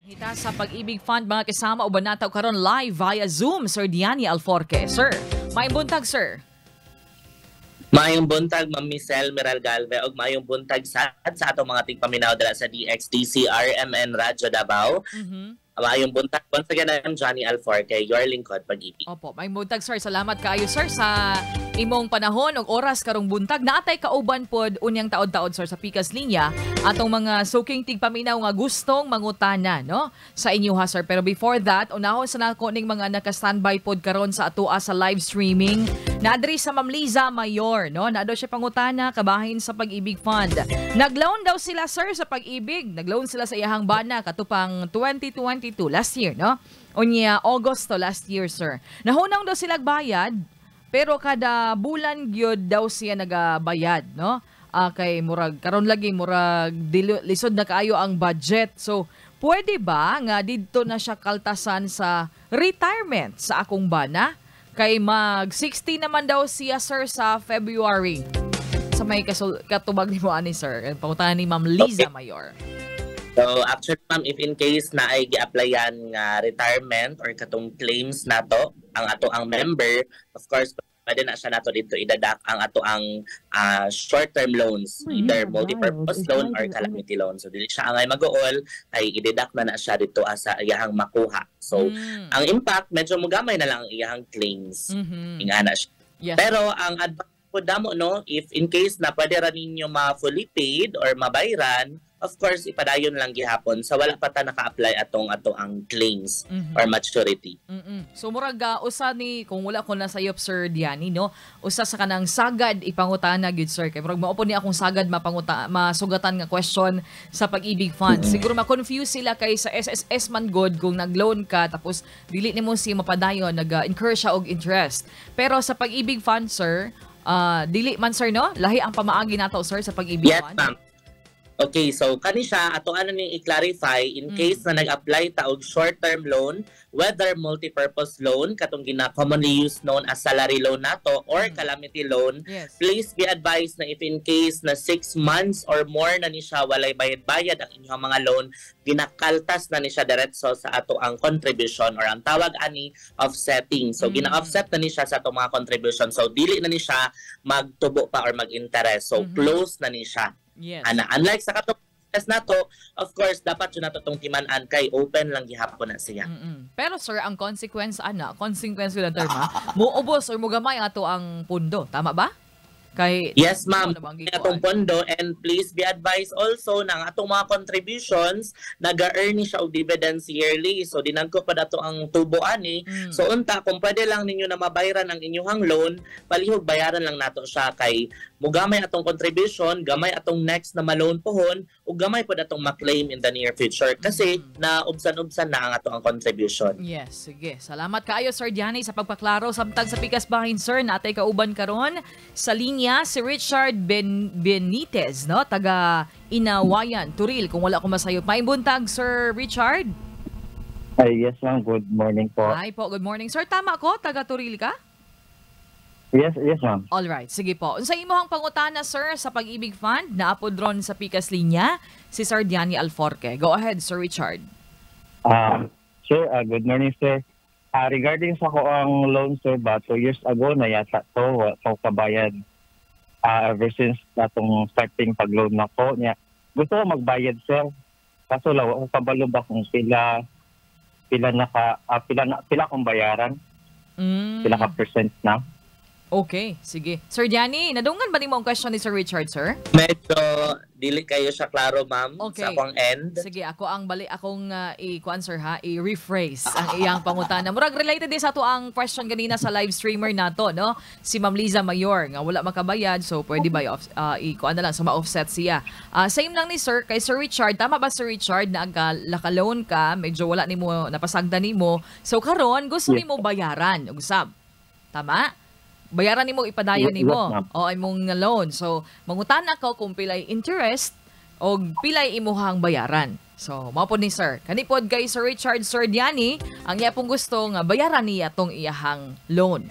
Hita sa Pag-ibig Fund, mga kasama, uban nato karon live via Zoom, Sir Diani Alforque. Sir, may buntag, sir. Maayong buntag, Ma'am Michelle Meral Galve, ug maayong buntag sa atong mga tigpaminaw dira sa DXDC RMN Radyo Davao. Maayong buntag. Once again, I'm Johnny Alforque, your lingkod pag-ibig. Opo, may buntag, sir. Salamat kaayo, sir, sa imong panahon ug oras karong buntag. Naatay kauban pod unyang taod-taod, sir, sa Pikas Linya atong mga suking tigpaminaw nga gustong mangutana, no, sa inyo ha, sir. Pero before that, unahon sa nako ning mga naka-standby pod karon sa atoa sa live streaming. Naadri sa Ma'am Liza Mayor, no? Naa daw siya pangutana kabahin sa Pag-ibig Fund. Nagloan daw sila, sir, sa Pag-ibig. Nagloan sila sa iyahang bana katupang 2022, last year, no? Unya August to last year, sir. Nahunaw daw sila bayad pero kada bulan gyud daw siya nagabayad, no? Kay murag karon lagi murag lisod na kaayo ang budget. So, pwede ba nga didto na siya kaltasan sa retirement sa akong bana? Kay mag 60 naman daw siya, sir, sa February. Sa may katubag nimo ani, sir? Pangutana ni Ma'am Liza Mayor. So actually, ma'am, if in case na ay gi-applyan nga retirement or katong claims nato ang ato ang member, of course pwede na siya nato dito i-deduct ang ato ang short-term loans, either multi-purpose loan or calamity loan. So dili siya angay mag-uol ay i-deduct na na siya dito sa iyahang makuha. So ang impact, medyo mugamay na lang ang iyahang claims. Ingana siya. Pero ang advice ko damo, no, if in case na pwede ra ninyo ma-fully paid or mabayran, of course ipadayon lang gihapon sa wala pa ta naka-apply atong ato ang claims or maturity. So murag usa ni kung wala ko na sayop, Sir Diani, no, usa sa kanang sagad ipangutana gyud, sir, kay murag mao po ni akong sagad mapanguta masugatan nga question sa Pag-ibig Fund. Siguro ma-confuse sila kay sa SSS man god kung nag-loan ka tapos dili nimo si mapadayon, nag-incur siya og interest. Pero sa Pag-ibig Fund, sir, dili man, sir, no? Lahi ang pamaagi nato, sir, sa Pag-ibig Yes, Fund. Ma'am. Okay, so kani siya ato ano ning i-clarify in case na nag-apply ta og short-term loan, whether multi-purpose loan katong gina commonly used known as salary loan nato or calamity loan, please be advised na if in case na 6 months or more na ni siya walay bayad-bayad ang inyong mga loan, ginakaltas na ni siya diretso sa ato ang contribution or ang tawag ani offsetting. So gina-offset na ni siya sa atong mga contribution. So dili na ni siya magtubo pa or mag-interest. So close na ni siya. Ana, unlike sa katong nato, of course, dapat yun nato tong timan-an kay open lang gihapon na siya. Pero sir, ang consequence ana, consequence yun ang term ha, muubos or mugamay ato ang pundo, tama ba? Kay Yes, ma'am. Ano bang Atong gikuan? pondo, and please be advised also na ang atong mga contributions naga-earn ni siya og dividends yearly. So dinagko pa dato ang tubo ani. So unta kung pwede lang ninyo na mabayaran ang inyong loan, palihog bayaran lang nato siya kay mugamay atong contribution, gamay atong next na ma-loan pohon ug gamay pod atong ma-claim in the near future kasi na ubsan-ubsan na ang ato ang contribution. Yes, sige. Salamat kaayo, Sir Diani, sa pagpaklaro. Samtang sa Pikas Bahin, sir, natay kauban karon sa linya si Richard Benitez, no? Taga Inawayan, Turil, kung wala ko masayop. Maayong buntag, Sir Richard. Ay, yes, ma'am. Good morning po. Hi po, good morning. Sir, tama ko? Taga Turil ka? Yes, ma'am. All right, sige po. Unsa imong pangutana, sir, sa Pag-ibig Fund, naapod ron sa Pikas Linya si Sir Diani Alforque. Go ahead, Sir Richard. Sir, good morning, sir. Regarding sa akoang loan, sir, ba, 2 years ago na yata to, wa ko kabayad. Ever since natong starting pag-loan nako niya. Gusto ko magbayad, sir. Kaso lang, wa ko kabalo ba kung pila pila na ka pila na pila akong bayaran, pila ka percent na. Okay, sige. Sir Diani, nadunggan ba nimo ang question ni Sir Richard, sir? Medyo dili kayo siya klaro, ma'am, sa akong end. Sige, ako ang bali akong i-kuan, sir, ha, i-rephrase ang iyang pangutana. Murag related din sa ato ang question ganina sa live streamer nato, no? Si Ma'am Liza Mayor nga wala makabayad, so pwede ba i-off, i-kuan na lang so ma-offset siya. Same lang ni sir kay Sir Richard. Tama ba, Sir Richard, na ang naka-loan ka, medyo wala nimo napasagdan nimo. So karon gusto nimo bayaran og sab. Tama? Bayaran nimo, ipadayon Yes, nimo ma'am. O imong loan. So, mangutana ko kung pilay interest o pilay imuhang bayaran. So, mao pod ni sir. Kani pod kay Sir Richard, Sir Diani, ang iya pong gusto nga bayaran niya tong iyahang loan.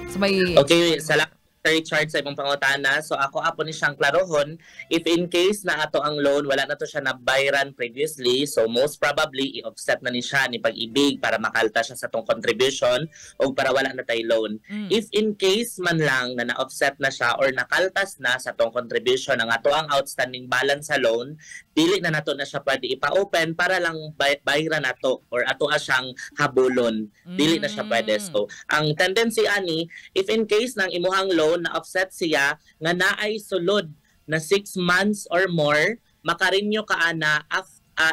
Sa may Okay, salamat. Sir Richard, sa imong pangutana. So ako apo ni siyang klarohon, if in case na ato ang loan wala na to siya nabayran previously, so most probably i-offset na ni siya ni Pag-ibig para makalta siya sa tong contribution o para wala na tay loan. If in case man lang na na-offset na siya or nakaltas na sa tong contribution ang ato ang outstanding balance sa loan, dili na nato na siya pwede ipa-open para lang bayran nato or ato siyang habulon. Dili na siya pwede. So, ang tendency ani, if in case ng imuhang loan na offset siya nga naay sulod na 6 months or more, makarenew ka ana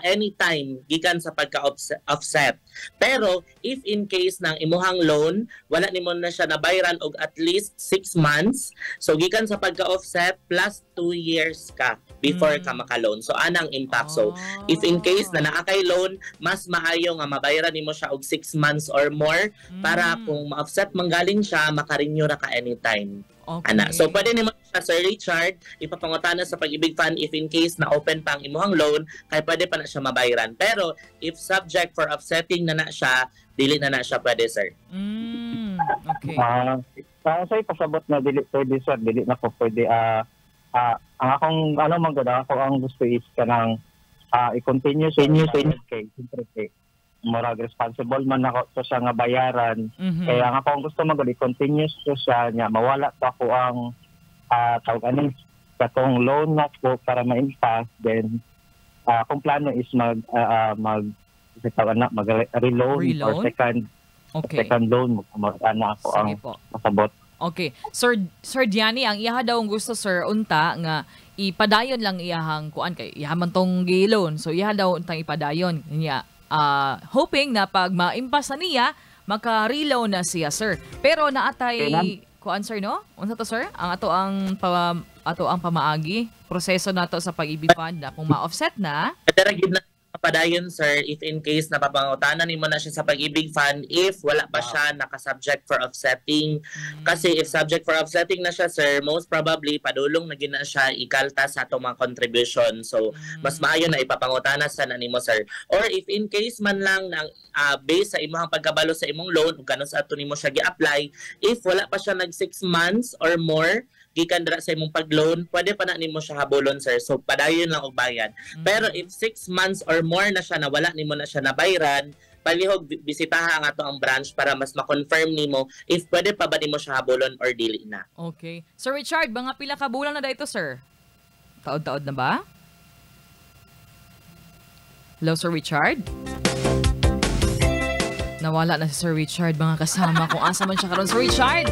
anytime gikan sa pagka-offset. Pero if in case ng imuhang loan wala nimo na siya nabayran og at least 6 months, so gikan sa pagka-offset plus 2 years ka before ka maka-loan. So anang impact. So if in case na naa kay loan, mas maayo nga mabayaran nimo siya og 6 months or more para kung ma-offset manggaling siya, maka-renew ra ka anytime. Ana. So pwede nimo siya, Sir Richard, ipapangutana sa Pag-ibig Fund if in case na open pa ang imuhang loan kay pwede pa na siya mabayaran. Pero if subject for offsetting na na siya, dili na na siya pwede, sir. Sa pasabot na dili pwede, sir, dili na ko pwede. Ang akong ano man gud, ako ang gusto is kanang i-continue sa inyo kay siyempre kay murag responsible man ako to siya nga bayaran. Kaya ang ako ang gusto man gud, i-continue to siya nya mawala pa ako ang tawag ani, katong loan na ko para ma-impass. Then akong plano is mag mag sa tawag na mag reloan or Reloan? Second second loan mag ana ako ang Sige po. Pasabot. Okay. Sir Gianni, ang iyaha daw ang gusto, sir, unta nga ipadayon lang iyahang kuan kay iyaha man tong gi-loan. So iyaha daw untang ipadayon niya. Hoping na pag maimpas na niya, maka-reloan na siya, sir. Pero naatay Okay, ma'am. Kuan, sir, no? Unsa to, sir? Ang ato ang pamaagi, proseso nato sa Pag-ibig Fund na kung ma-offset na, Pwede ra gyud na padayon, sir, if in case na papangutana nimo na siya sa Pag-ibig Fund if wala pa siya naka-subject for offsetting. Kasi if subject for offsetting na siya, sir, most probably padulong na gyud na siya ikalta sa atong mga contribution. So mas maayo na ipapangutana sa na nimo, sir. Or if in case man lang ng based sa imong pagkabalo sa imong loan ug kanus ato nimo siya gi-apply, if wala pa siya nag 6 months or more gikan dira sa imong pag-loan, pwede pa na nimo siya habulon, sir. So padayon lang og bayad. Pero if 6 months or more na siya na wala nimo na siya nabayran, palihog bisitaha ang ato ang branch para mas ma-confirm nimo if pwede pa ba nimo siya habulon or dili na. Okay. Sir Richard, mga pila ka bulan na dito, sir? Taod-taod na ba? Hello, Sir Richard? Nawala na si Sir Richard, mga kasama. Kung asa man siya karon, Sir Richard.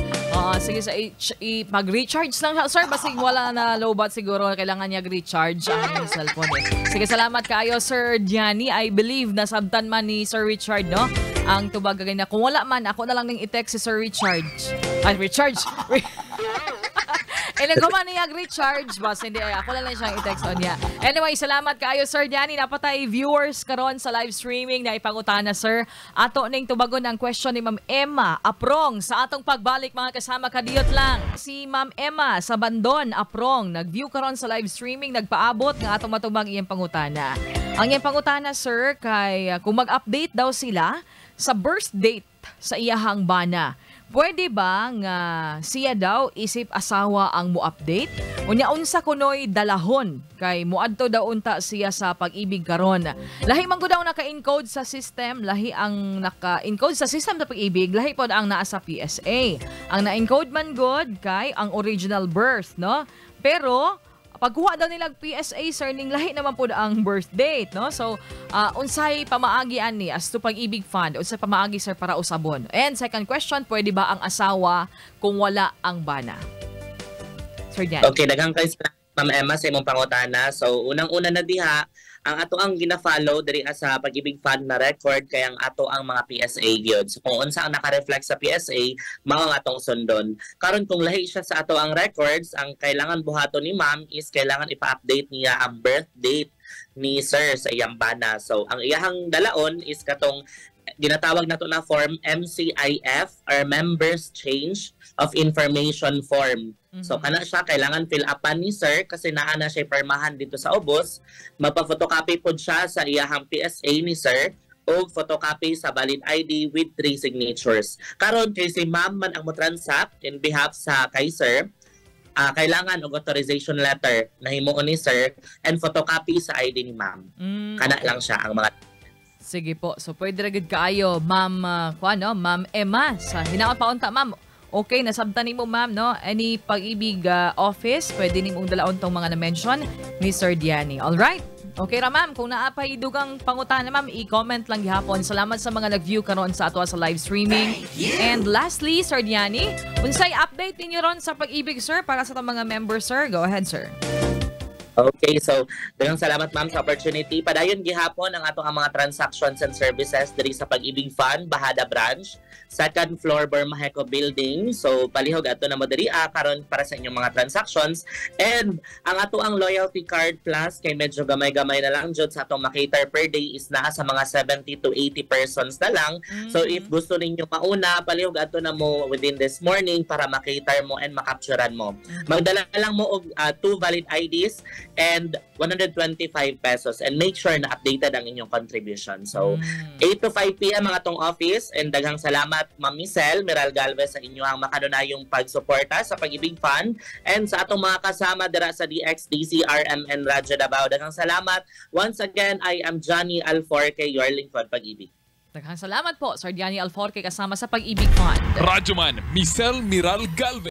Sige, sa mag-recharge lang siya, sir. Basig wala na lowbat siguro. Kailangan niya recharge ang cellphone eh. Sige, salamat kaayo, Sir Gianni. I believe nasabtan man ni Sir Richard, no? Ang tubag na. Kung wala man, ako na lang ning i-text si Sir Richard. Ay, Richard. Eh, naghuman niya recharge ba? Hindi, ay, ako na lang siyang i-text on niya. Anyway, salamat kaayo, Sir Danny. Napatay viewers karon sa live streaming na ipangutana, sir. Ato ning tubagon ang question ni Ma'am Emma Aprong sa atong pagbalik, mga kasama, kadiyot lang. Si Ma'am Emma sa Bandon, Aprong, nag-view karon sa live streaming, nagpaabot nga atong matubang iyang pangutana. Ang iyang pangutana, sir, kay kung mag-update daw sila sa birth date sa iyahang bana. Pwede ba nga siya daw isip asawa ang mo-update? Unya unsa kunoy dalahon kay muadto daw unta siya sa Pag-ibig karon. Lahi man gud daw naka-encode sa system, lahi ang naka-encode sa system sa Pag-ibig, lahi pod ang naa sa PSA. Ang na-encode man gud kay ang original birth, no? Pero pagkuha daw nila PSA, sir, ning lahi naman po ang birth date, no? So, unsay pamaagi ani as to Pag-ibig Fund? Unsay pamaagi, sir, para usabon? And second question, pwede ba ang asawa kung wala ang bana? Sir Dan. Okay, daghang kay Ma'am Emma sa imong pangutana. So, unang-una na diha, ang ato ang gina-follow diri sa Pag-ibig Fund na record kay ang ato ang mga PSA gyud. So kung unsa ang naka-reflect sa PSA, mao ang atong sundon. Karon kung lahi siya sa ato ang records, ang kailangan buhaton ni ma'am is kailangan ipa-update niya ang birth date ni sir sa iyang bana. So ang iyahang dalaon is katong ginatawag nato na form MCIF or Members Change of Information Form. So kana siya kailangan fill upan ni sir kasi naa na siya pirmahan dito sa ubos. Magpa-photocopy pod siya sa iyahang PSA ni sir. Og photocopy sa valid ID with three signatures. Karon kay si ma'am man ang mo transact in behalf sa kay sir, kailangan og authorization letter na himuon ni sir and photocopy sa ID ni ma'am. Kana lang siya ang mga Sige po. So pwede ra gid kaayo, Ma'am kuan, no, Ma'am Emma, sa hinaot pa unta, ma'am. Okay, nasabtan nimo, ma'am, no? Any Pag-ibig office, pwede nimong dalaon tong mga na-mention ni Sir Diani. All right. Okay ra, ma'am, kung naa pay dugang pangutana, ma'am, i-comment lang gihapon. Salamat sa mga nag-view karon sa ato sa live streaming. And lastly, Sir Diani, unsay update ninyo ron sa Pag-ibig, sir, para sa atong mga members, sir? Go ahead, sir. Okay, so daghang salamat, ma'am, sa opportunity. Padayon gihapon ang ato ang mga transactions and services diri sa Pag-ibig Fund, Bajada Branch, second floor, Bermaheco Building. So palihog ato na mo diri karon para sa inyong mga transactions. And ang ato ang loyalty card plus kay medyo gamay-gamay na lang jud sa atong makater per day is naa sa mga 70 to 80 persons na lang. So if gusto ninyo mauna, palihog ato na mo within this morning para makater mo and makapturan mo. Magdala lang mo og two valid IDs and ₱125 and make sure na updated ang inyong contribution. So, 8 to 5 p.m. ang atong office and daghang salamat, Ma'am Michelle Miral Galvez, sa inyong makanunayong pagsuporta sa Pag-ibig Fund and sa atong mga kasama dira sa DXDC RMN Radyo Davao. Daghang salamat. Once again, I am Johnny Alforque, your lingkod pag-ibig. Daghang salamat po, Sir Diani Alforque, kasama sa Pag-ibig Fund. Radyoman Michelle Miral Galvez.